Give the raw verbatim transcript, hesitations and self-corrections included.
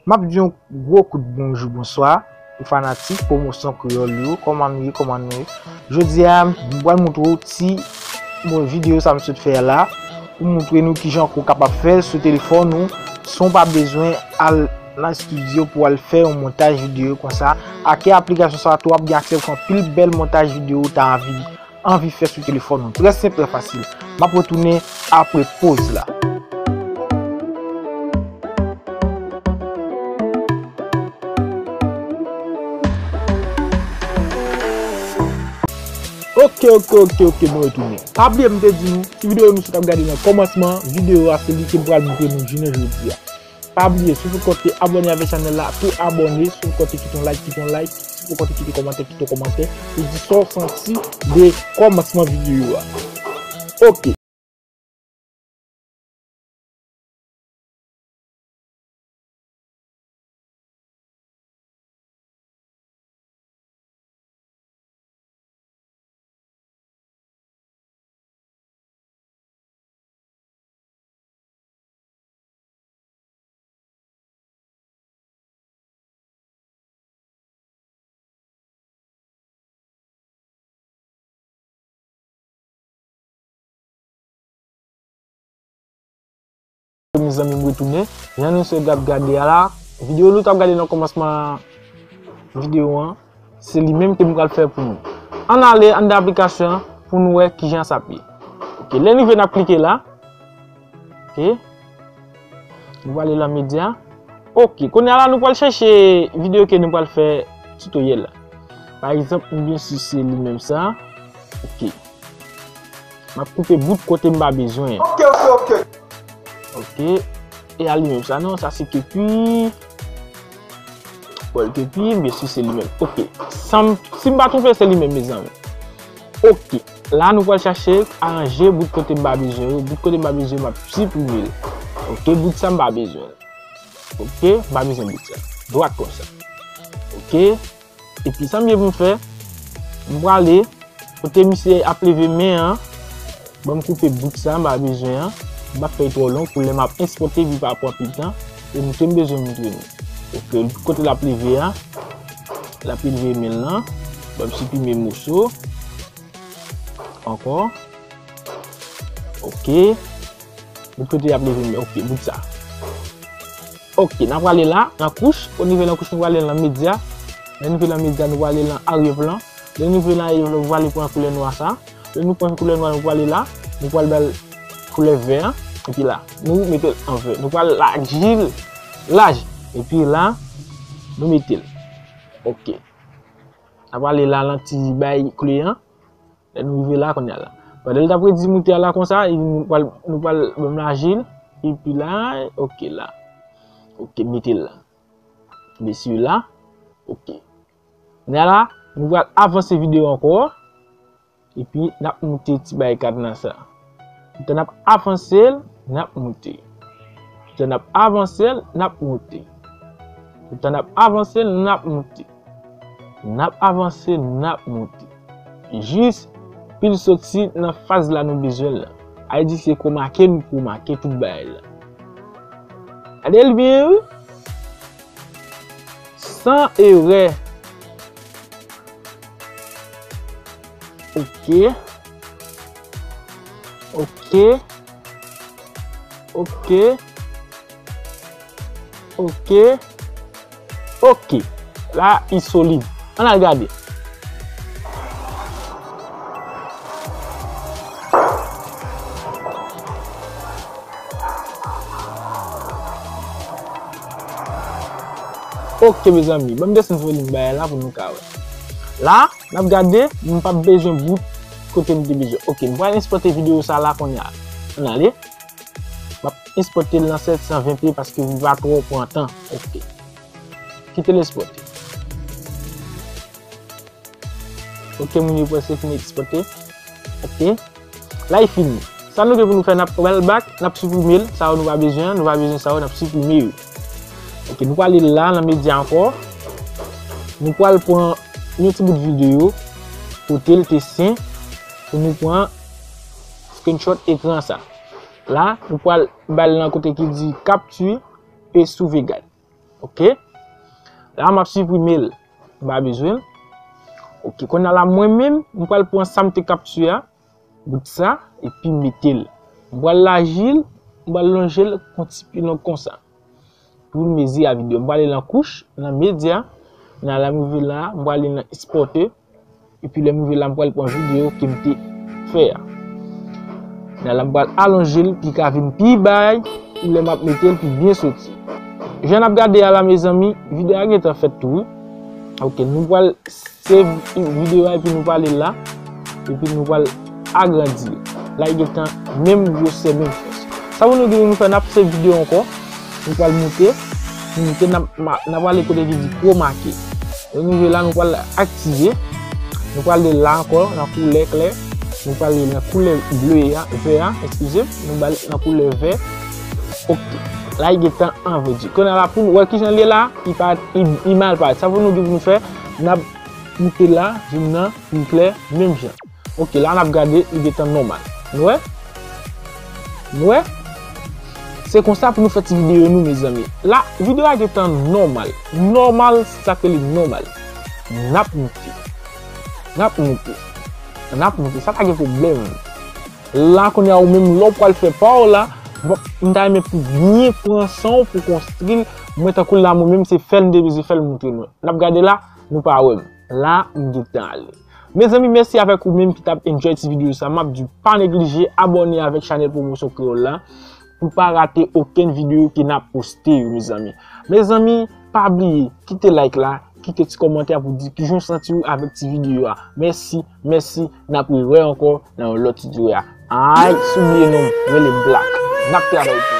M ap di yon gwo kout bonjou, bonswa pou fanatik Pwomosyon Kreyòl yo. Kòman nou ye? Kòman nou ye? Jodi a, m pral montre w ti, bon, videyo sa m sot fè la, pou montre nou kijan ke w kapab fè l sou telefòn ou, san w pa bezwen al nan estidyo pou w al fè yon montaj videyo konsa. Ak aplikasyon sa a tou, w ap gen aksè pou anpil bèl montaj videyo ou ta anvi anvi fè sou telefòn ou. Trè senp, trè fasil. M ap retounen apre poz la. Ok, ok, ok, ok, nou retounen. Pa bliye m te di nou, ti videyo nou sot ap gade nan kòmansman videyo a, se li ke m pral montre nou jounen jodi a. Pa bliye, si w poko te abòne avèk chanèl la, tou abòne. Si w poko te kite yon like, kite yon like. Si w poko te kite kòmantè, kite yon kòmantè. Pou di sa w santi de kòmansman videyo a. Ok. Mezanmi, m retounen. Jan nou sot ap gade a la, videyo nou t ap gade nan kòmansman videyo an, se li menm ke m pral fè pou nou. Ann ale anndan aplikasyon an pou nou wè kijan sa ap ye. Ok, lè n rive n ap klike la. Ok. Nou prale lan medya. Ok, kounye a la nou pral chèche videyo ke nou pral fè titoryèl la. Pa egzanp, m byen si se li menm sa. Ok. M ap koupe bout kote m pa bezwen an. Ok, ok, ok. Ok. E a li menm sa non, sa se kepi. Bòl kepi, m byen si se li menm. Ok. San m, si m pa twonpe, se li menm, mezanmi. Ok. La, nou pral chache aranje bout kote m pa bezwen yo. Bout kote m pa bezwen, m ap siprime l. Ok, bout sa m pa bezwen. Ok, m pa bezwen bout sa. Dwat konsa. Ok. Epi sa m gen pou m fè, m prale kote misye ap leve men an. Ban m koupe bout sa m pa bezwen an. M p ap fè l twò long pou lè m ap ekspòte epi pa pran pil tan. E m te m bezwen montre nou. Ok, kote l ap leve a, l ap leve men l lan. Ban m siprime moso. Ankò. Ok. Bout kote y ap leve men. Ok, bout sa. Ok, n a prale la, nan kouch. O nivo nan kouch, nou prale nan medya. Lè nou rive nan medya, nou prale nan arrière-plan. Lè nou rive nan arrière-plan, nou prale pran koulè nwa sa. Lè nou pran koulè nwa, nou prale la. Nou pral ba l koulè vè an. Epi la, nou mete l an vè. Nou pral laji l laj. Epi la, nou mete l. Ok. N a prale la, nan ti bay kle an. Lè nou rive la kounye a la. Pandan l t ap redi moute a la konsa, epi nou pral, nou pral ban m laji l. Epi la, ok la. Ok, mete l la. Mesye la. Ok. Kounye a la, nou pral avanse videyo ankò. Epi n ap moute ti bay kadna sa. Toutan n ap avanse l, n ap moute. Toutan n ap avanse l, n ap moute. Toutan n ap avanse l, n ap moute. N ap avanse, n ap moute. Jis pou l soti nan faz la nou bezwen l lan. Sa vle di se kwomake nou kwomake tout bagay la. Gade l byen wi. San erè. Ok. Ok. Ok. Ok. Ok. La, li solid. Ann al gade. Ok, mezanmi. Ban m desann volim bagay la pou nou ka wè. La, n ap gade, m p ap bezwen bout kote m te bezwen. Ok, m pral ekspòte videyo sa la kounye a. Ann ale. M ap ekspòte l nan sèt san ven p paske li pa twò pran tan. Ok. Kite l ekspòte. Ok, moun yo prèske fin ekspòte. Ok. La, li fini. Sa nou gen pou nou fè, n ap pral back, n ap siprime l. Sa yo nou pa bezwen, nou pa bezwen sa yo, n ap siprime yo. Ok, nou prale la, nan medya ankò. Nou pral pran yon ti bout videyo, kote l te sen, pou nou pran screenshot ekran sa. La, nou pral ba l nan kote ki di capture et sauvegarde. Ok. La, m ap siprime l. M pa bezwen l. Ok, kounye a la, mwen menm, m pral pran sa m te kaptire a, bout sa, epi m mete l. M pral laji l, m pral lonje l yon ti pi long konsa. Pou l mezi a videyo. M pral ale nan kouch, nan medya, nan la m rive la, m pral ale nan ekspòte, epi lè m rive la, m pral pran videyo ke m te fè a. Nan la m pral alonje l, pou l ka vin pi bay, pou lè m ap mete l, pou l byen soti. Jan n ap gade a la, mezanmi, videyo a gentan fèt tou, wi. Ok, nou pral save videyo a, epi nou pral ale la, epi nou pral agrandi l. La, li gentan menm gwosè, menm fòs. Sa pou nou di nou fè, n ap save videyo ankò, nou pral moute, nou moute, n ap ma-, n ap ale kote ki di chroma key. Lè nou rive la, nou pral aktive, nou pral ale la ankò, nan koulè klè, nou pral ale nan koulè ble a, vè a, eskize m, nou pral ale nan koulè vè. Ok, la, li gentan anvodi. Kounye a la, pou nou wè kijan l ye la, li pa, li, li mal parèt. Sa pou nou di pou nou fè, n ap moute la, vin nan, vin klè, menm jan. Ok, la n ap gade, li gentan nòmal. Nou wè? Nou wè? Se konsa pou nou fè ti videyo nou, mezanmi. La, videyo a gentan nòmal. Nòmal, sa k rele nòmal. N ap moute. N ap moute. N ap moute. Sa pa gen pwoblèm. La, kounye a, ou menm, lè w pral fè pa w la, bon, m ta renmen pou byen pran san w pou konstri l. Mwen, tankou la, mwen menm, se fè l m te bezwen fè l montre nou. N ap gade la, nou pa wè m. La, m gentan ale. Mezanmi, mèsi avèk ou menm ki t ap enjoy ti videyo sa. M ap di w pa neglije abòne avèk chanèl Pwomosyon Kreyòl la pou pa rate okenn videyo ke n ap poste yo, mezanmi. Mezanmi, pa bliye, kite like la, kite ti kòmantè pou di kijan w santi w avèk ti videyo a. Mèsi, mèsi, n ap rewè ankò nan yon lòt ti videyo a. Ay, si w bliye non m, rele m Black. N ap travay.